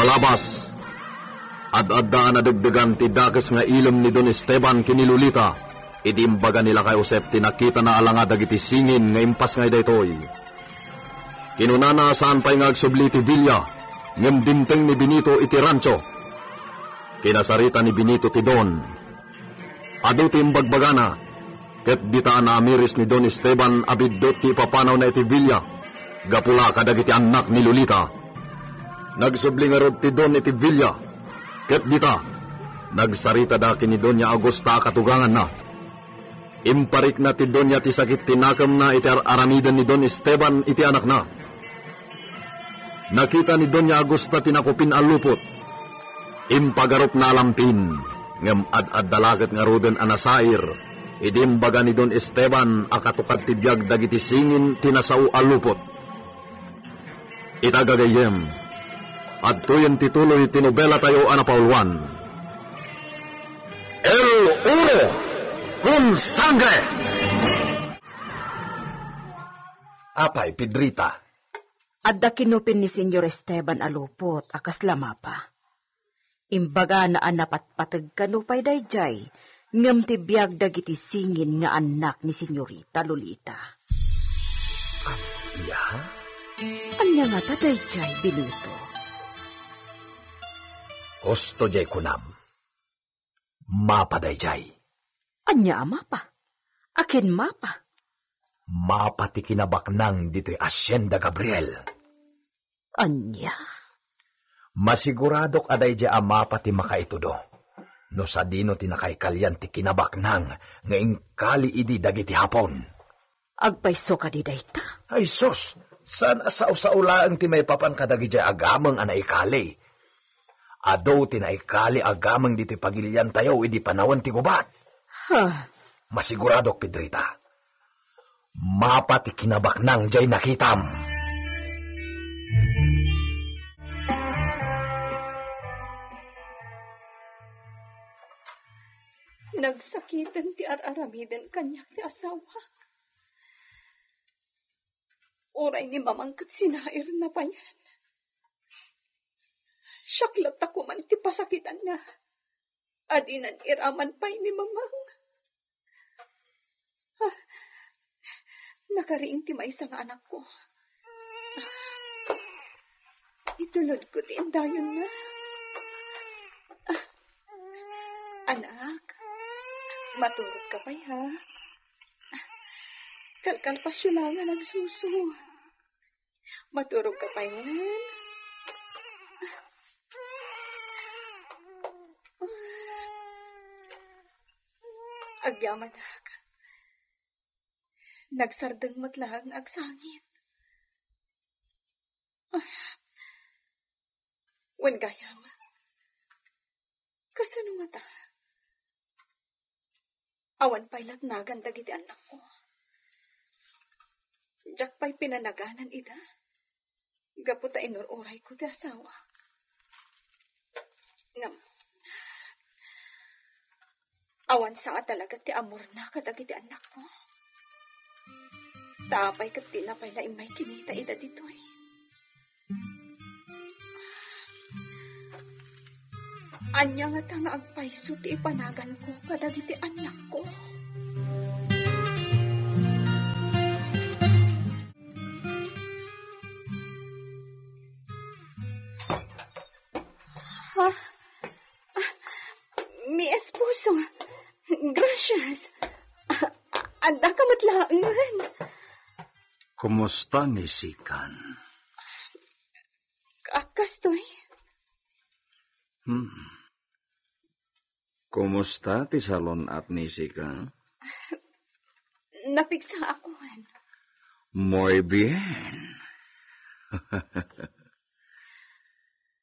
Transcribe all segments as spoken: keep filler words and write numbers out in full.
Palabas, ad-adda a nadegdegan ti dakes nga ilem ni Don Esteban ken ni Lolita, idi imbaga ni Lakay Josep ti nakitana a langa dagiti singin nga impasngay daytoy. Kinunana a saan pay nga agsubli ti bilia, ngem dimteng ni Benito iti rancho. Kinasarita ni Benito ti Don. Adu ti imbagbagana, ket dita a naamiris ni Don Esteban a biddut ti ipapanawna iti bilia, gapu la kadagiti annak ni Lolita. Nagsubli ngarud ti Don iti bilia, ket dita, nagsaritada ken ni Doña Augusta a katuganganna. Imparikna ti Doña ti sakit ti nakemna iti ar-aramiden ni Don Esteban iti anakna. Nakita ni Doña Augusta ti nakupin a lupot. Impagarupna a lampin, ngem ad-adda la ket ngaruden a nasair, idi imbaga ni Don Esteban a katukad ti biag dagiti singin ti nasao a lupot. Ita gagayyem, adtoyen ti tuloy ti nobelatayo a napauluan. El Oro con Sangre! Apay, Pedrita? Adda kinupin ni Señor Esteban a lupot a kasla mapa. Imbagana a napatpateg kano pay daydiay, ngem ti biag dagiti singin nga annak ni Señorita Lolita. Ania? Ania ngata daydiay, Benito? Husto diay kunam. Mapa daydiay. Ania a mapa? Akin mapa? Mapa ti kinabaknang ditoy Hacienda Gabriel. Ania? Masiguradok a daydiay a mapa ti makaitudo. No sadino ti nakaikalian ti kinabaknang nga inkali idi dagiti Hapon. Agpayso kadi dayta? Ay sus, saan a sao-sao laeng ti maipapan kadagidiay a gameng a naikali. Adu ti naikali a gameng ditoy pagiliantayo idi panawen ti gubat. Ha? Masiguradok, Pedrita. Mapa ti kinabaknang diay nakitam. Nagsakiten ti ar-aramiden kaniak ti asawak. Uray ni Mamang ket sinairna payen. Siak latta koman ti pasakitanna. Adinan iraman pay ni Mamang. Ah, nakariing ti maysa nga anakko. Itulodko ti indayonna. Ah, anak, maturog ka pay, ha? Kalkalpasyo la nga nagsuso. Maturog ka pay wen? Agyamanak. Nagsardeng met laeng nga agsangit. Wen gayam. Kasano ngata? Awan pay latnagan dagiti annakko. Diak pay pinanaganan ida. Gapu ta inur-urayko ti asawak. Ngem, awan sa a talaga ti amorna kadagiti annakko. Ta apay ket dina pay la immay kinita ida ditoy. Ania ngata nga agpayso ti ipanaganko kadagiti annakko? Ha? Ah, mi esposo. Gracias. Ah, adda ka met laengen. Kumusta ni Sikan? Ka-, kastoy? Hmm. Kumusta ti salon-at ni Sika? Napigsa ako. Muy bien.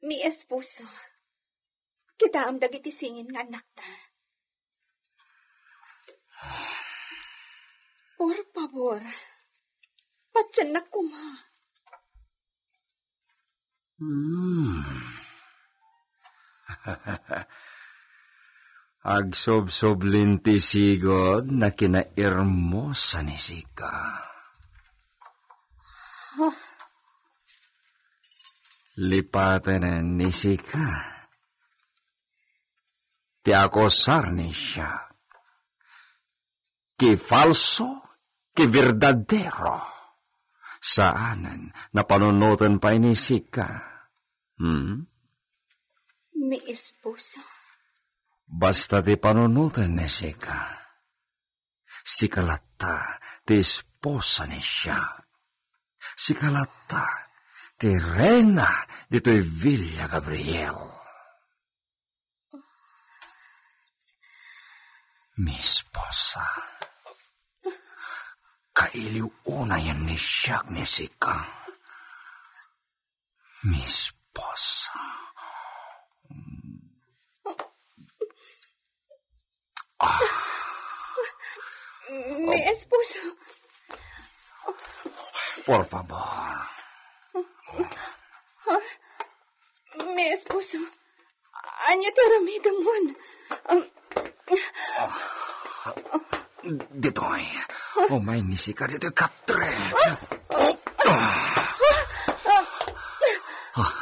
Mi esposo, kitaem dagiti singin nga annakta. Por favor, patiennak koma. Hmm. Agsubsublin ti sigud na kinairmosa ni Sika. Huh? Lipatenen ni sika ti akusar ni siak. Ki falso, ki berdadero. Saanen, napanunoten pay ni sika. Hmm? Mi esposo. Basta ti panunoten ni sika. Sika latta ti esposa ni siak. Sika latta ti reyna ditoy Villa Gabriel. Mi esposa. Kailiw unayen ni siak ni sika. Mi esposa. Ah. Mi esposo. Por favor. Mi esposo. Ania ti aramidemon? Um, Ditoy. Umay ni sika ditoy katre. Ah,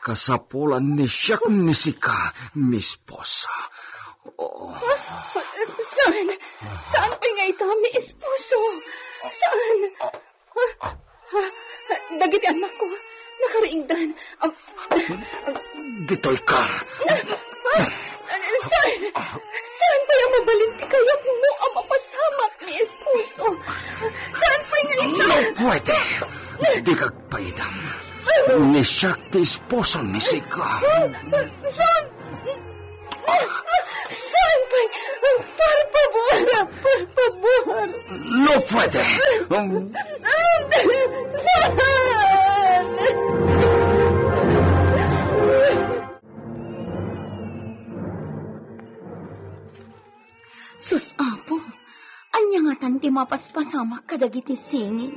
kasapulan ni siak ni sika, mi esposa. Oh. Saan? Saan pay nga ita, mi esposo? Saan? Dagiti annakko, nakariingdan. Am, Ditoy ka. Saan? Saan pay a mabalin ti kayatmo a mapasamak, mi esposo? Saan pay nga ita? No puede. Dika agpaidam. Ni siak ti esposo ni sika. Saan? Saan pay? Por favor, por favor. No puede. Saan? Sus, Apo, ania ngatan ti mapaspasamak kadagiti singin?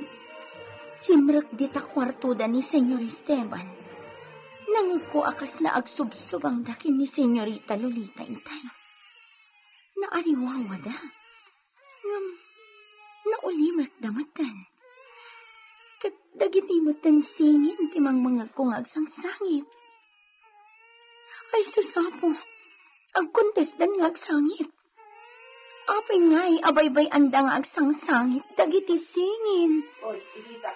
Simrek dita kuartoda ni Señor Esteban. Nangegko a kasla agsubsubangda ken ni Señorita Lolita itay. Naariwawada. Ngem, naulimekda metten. Ket dagiti metten singin ti mangmangegko nga agsangsangit. Ay, sus, Apo, agkontesdan nga agsangit. Apay ngay a baybay-anda nga agsangsangit dagiti singin? Oy, Pedrita,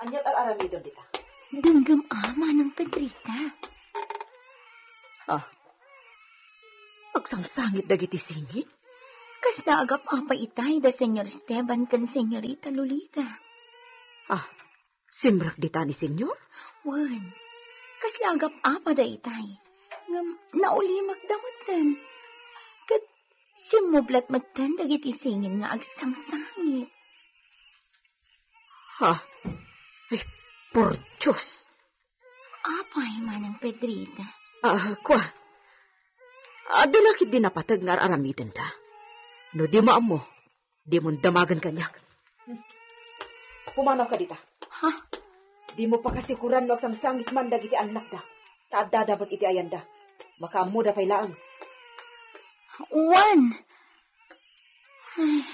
ania ti ar-aramidem dita? Denggem a, Manang Pedrita. Ah, agsangsangit dagiti singin? Kasla agap-apa itay da Señor Esteban ken Señorita Lolita. Ah, simrek dita ni Señor? Wen, kasla agap-apa da itay. Ngem naulimekda metten. Ket simmublat metten dagiti singin nga agsangsangit. Ha? Ay, por Dios! Apay, Manang Pedrita? Ah, kua. Adu la ketdi napateg nga ar-aramidenda. No dimo ammo, dimon damagen kaniak. Pumanawka dita. Ha? Dimo pakasikoran no agsangsangit man dagiti annakda. Ta addada met iti ayanda. Makaammoda pay laeng. Wen! Ay.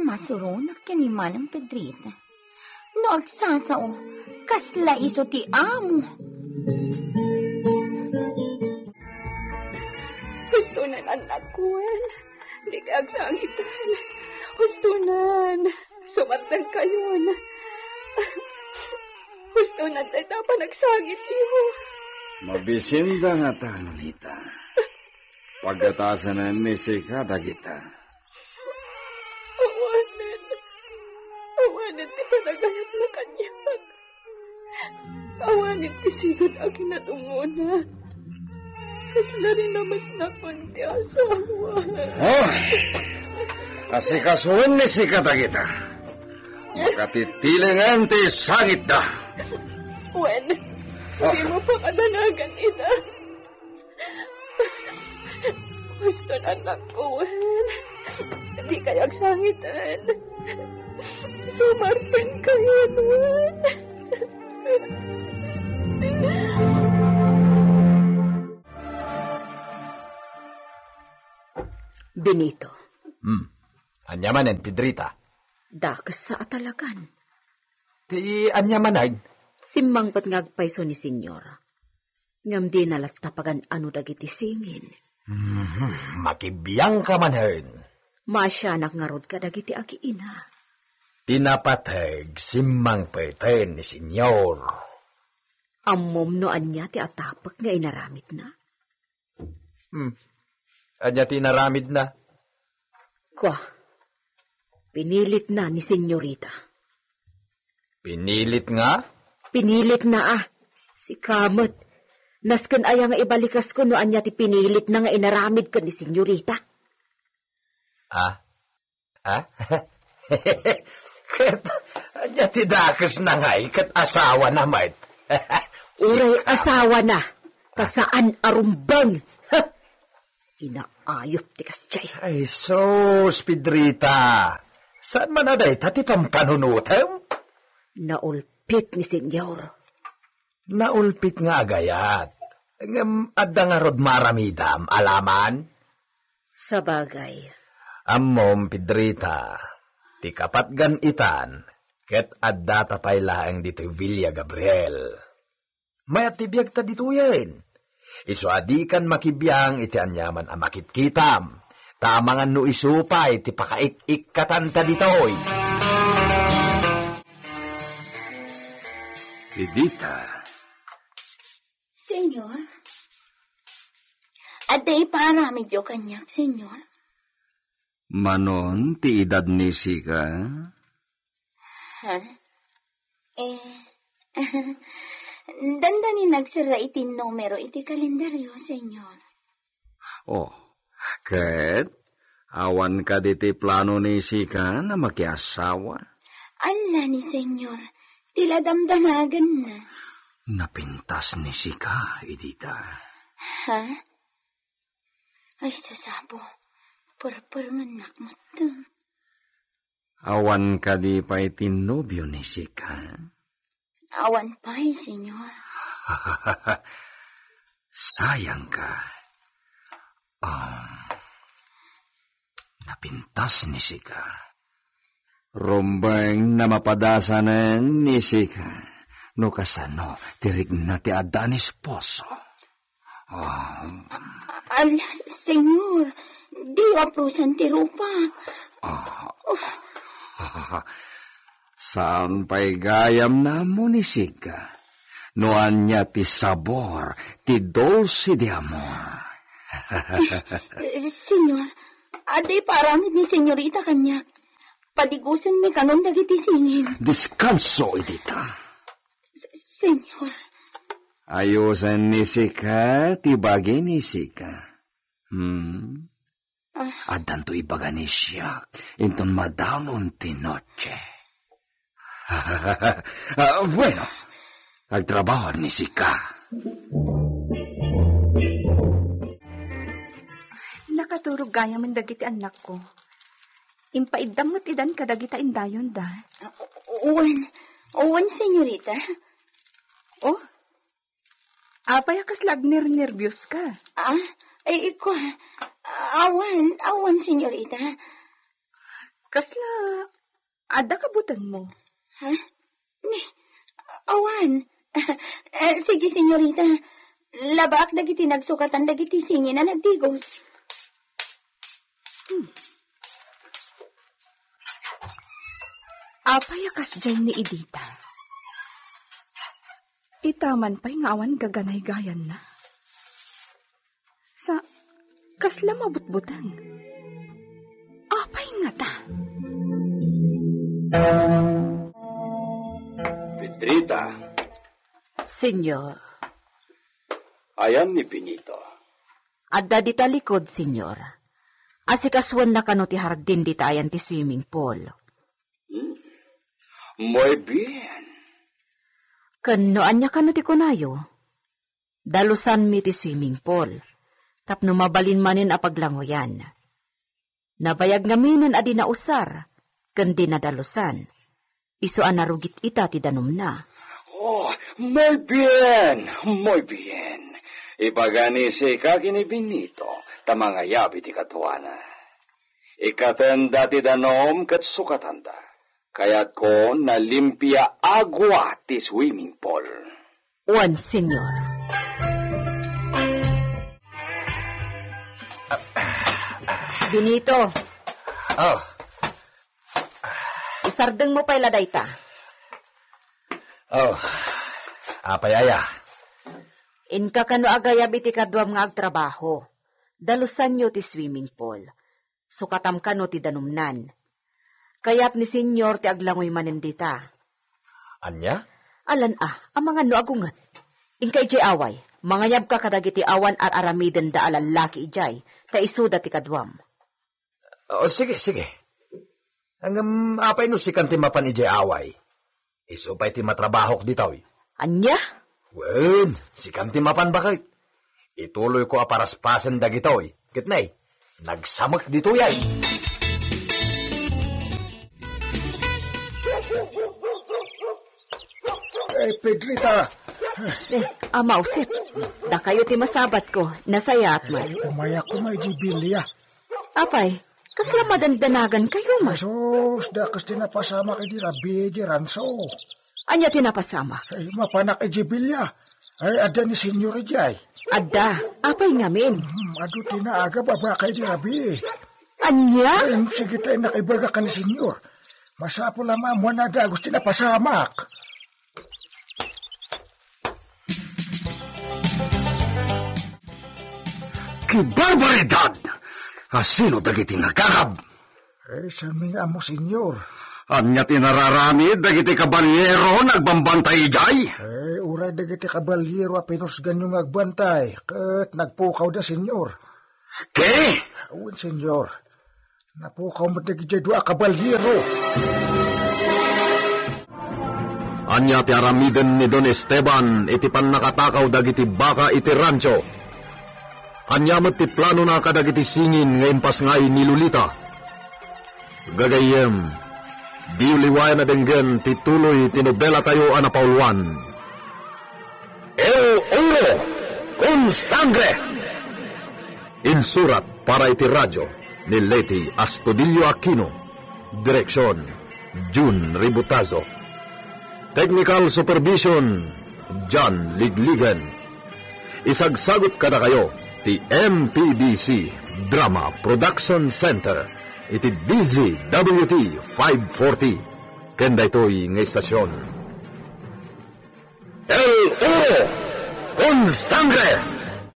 Masuronak ken ni Manang Pedrita. No agsasao, kasla isu ti amo. Hustonan, annakko, wen. Dika agsangiten. Hustonan. Sumartengkayon. Hustonan dayta a panagsangityo. Mabisinda ngata, Lolita. Pagatasanen ni sika dagita. Awanen. Awanen ti panagayatna kaniak. Awanen ti sigud a kinatungona. Kasla rinamasnakon ti asawa. Oh! Asikasuen ni sika dagita. Makatitilingen ti sangitda. Wen, dimo pakadanagan ita. Husto, annakko, wen. Dikay agsangiten. Sumartengkayon, wen. Benito. Hmm. Ania manen, Pedrita? Dakes a talagan. Ti ania manen? Simmangpet nga agpayso ni Senyor. Ngem dina latta pagan-ano dagiti singin. Mhm, makibiangka manen. Maasianak ngarud kadagiti agiina. Ti napateg, simmangpeten ni Senyor. Ammom no ania ti atapek nga inaramidna? Hmm. Ania ti inaramidna? Kua, pinilitna ni Senyorita. Pinilit nga? Pinilitna, a. Sika met. Nasken aya nga ibalikasko no ania ti pinilitna nga inaramid ken ni Senyorita? Ah? Ah? Ket, ania ti dakesna ngay ket asawana met? Uray asawana, ta saan a rumbeng. Ha? Inaayop ti kasjay. Ay, sus, Pedrita. Saan man a dayta ti pampanunotem? Naulpit ni Senyor. Naulpit nga agayat. Ngem adda ngarud maaramidam, alaman? Sabagay. Ammom, Pedrita, ti kapatgan itan, ket addata pay laeng ditoy Villa Gabriel. Mayat ti biagta ditoyen. Isu a dikan makibiang iti aniaman a makitkitam. Ta amangan no isu pay ti pakaik-ikkatanta ditoy. Edita. Senyor? Adda ipaaramidyo kaniak, Senyor? Manon ti edad ni Sika? Ha? Eh, dandani nagserra iti numero iti kalendario, Senyor. Oh, ket awan kadi ti plano ni Sika na makiasawa? Alla ni Senyor, ti la damdamagenna. Napintas ni Sika, Edita. Ha? Ay, sasapo, perperengennak metten. Awan kadi pay ti nobio ni Sika? Awan pay, Senyor. Sayangka. Ah, napintas ni Sika. Rumbeng na mapadasanen ni Sika. No kasano ti rikna ti adda ni esposo. Ah. Ala, Senyor, di aprusan ti rupak. Ah. Saan pay gayam naammo ni Sika no ania ti sabor ti dulce de amor. Senyor, adda ipaaramid ni Senyorita kaniak. Padigosenmi kanon dagiti singin. Deskanso, Edita. S-, Senyor. Ayosen ni Sika ti bagi ni Sika. Hmm? Ah. Addanto ibaga ni siak inton madanon ti noche. Ah, bueno, agtrabaho ni Sika. Nakaturog gayamen dagiti annakko. Impaiddam met idan kadagita indayonda. Ah, wen, wen, senyorita. Oh, apay a kasla agnernerbioska? Ah, ay, iko, awan, awan, senyorita. Kasla adda kabutengmo? Ha? Ni, awan. Eh, sige, senyorita. Labaak dagiti nagsukatan dagiti singin a nagdigos. Hmm. Apay a kasdiay ni Edita? Itaman pay nga awan gaganaygayanna. Sa, kasla mabutbuteng. Apay ngata? Pedrita. Senyor. Ayan ni Benito? Adda dita likud, senyor. Asikasuenna kano ti hardin dita ayan ti swimming pool. Hmm. Muy bien. Ken no ania kano ti kunayo? Dalusanmi ti swimming pool, tapno mabalin manen a paglangoyan. Nabayag ngaminen a di nausar, ken di nadalusan. Isu a narugit ita ti danumna. Oh, muy bien, muy bien. Ibaga ni Sika ken ni Benito, ta mangayab iti kaduana. Ikkatenda ti danum ket sukatanda. Kayatko nalimpia agua ti swimming pool. Wen, Senyor. Benito. Oh. Isardengmo pay la dayta. Oh. Apay aya? Inka kano agayab iti kaduam nga agtrabaho. Dalusanyo ti swimming pool. Sukatam kano ti danumnan. Kayat ni Senyor ti aglangoy manen dita. Ania? Alan a, amangan no agunget. Inka idiay away, mangayabka kadagiti awan ar-aramidenda a lallaki idiay, ta isuda ti kaduam. O, sige, sige. Ngem apay no sikan ti mapan idiay away? Isu pay ti matrabahok ditoy. Ania? Wen, sikan ti mapan baket. Ituloyko a paraspasen dagitoy. Ket nay, nagsamek ditoy ay. Eh, Pedrita. Eh, Ama Josep, dakayo ti masabatko, nasayaat met. Eh, umayak koma idiay bilia. Apay, kasla madandanagan kayo man? Sus, dakes ti napasamak idi rabii di ranso. Ania ti napasamak? Ay, mapanak idi bilia. Ay, adda ni Senyor idiay. Adda, apay ngamin? Hmm, adu ti naagab a baka idi rabii. Ania? Ay, sige tayo nakibaga ka ni Senyor. Masapul a maamuan a dagus ti napasamak. Ki barbaridad! Asino dagiti nagagab? Eh, saan mi nga ammo, Senyor? Ania ti nararamid dagiti kabalyero nagbambantay idiay? Eh, uray dagiti kabalyero a pinusganyo nga agbantay, ket nagpukawda, Senyor. Ke? Wen, Senyor. Napukaw met dagiti dua a kabalyero. Ania ti aramiden ni Don Esteban iti pannakatakaw dagiti baka iti rancho? Ania met ti planona kadagiti singin nga impasngay ni Lolita? Gagayyem, diyo liwayan a denggen ti tuloy ti nobelatayo a napauluan. El Oro con Sangre. Insurat para iti radyo ni Leti Astudillo Aquino. Direksyon, Jun Ributazo. Technical supervision, John Ligligan. Isagsagut kadakayo ti M P B C Drama Production Center iti D Z W T five forty. Ken daytoy nga istasyon. El Oro con Sangre.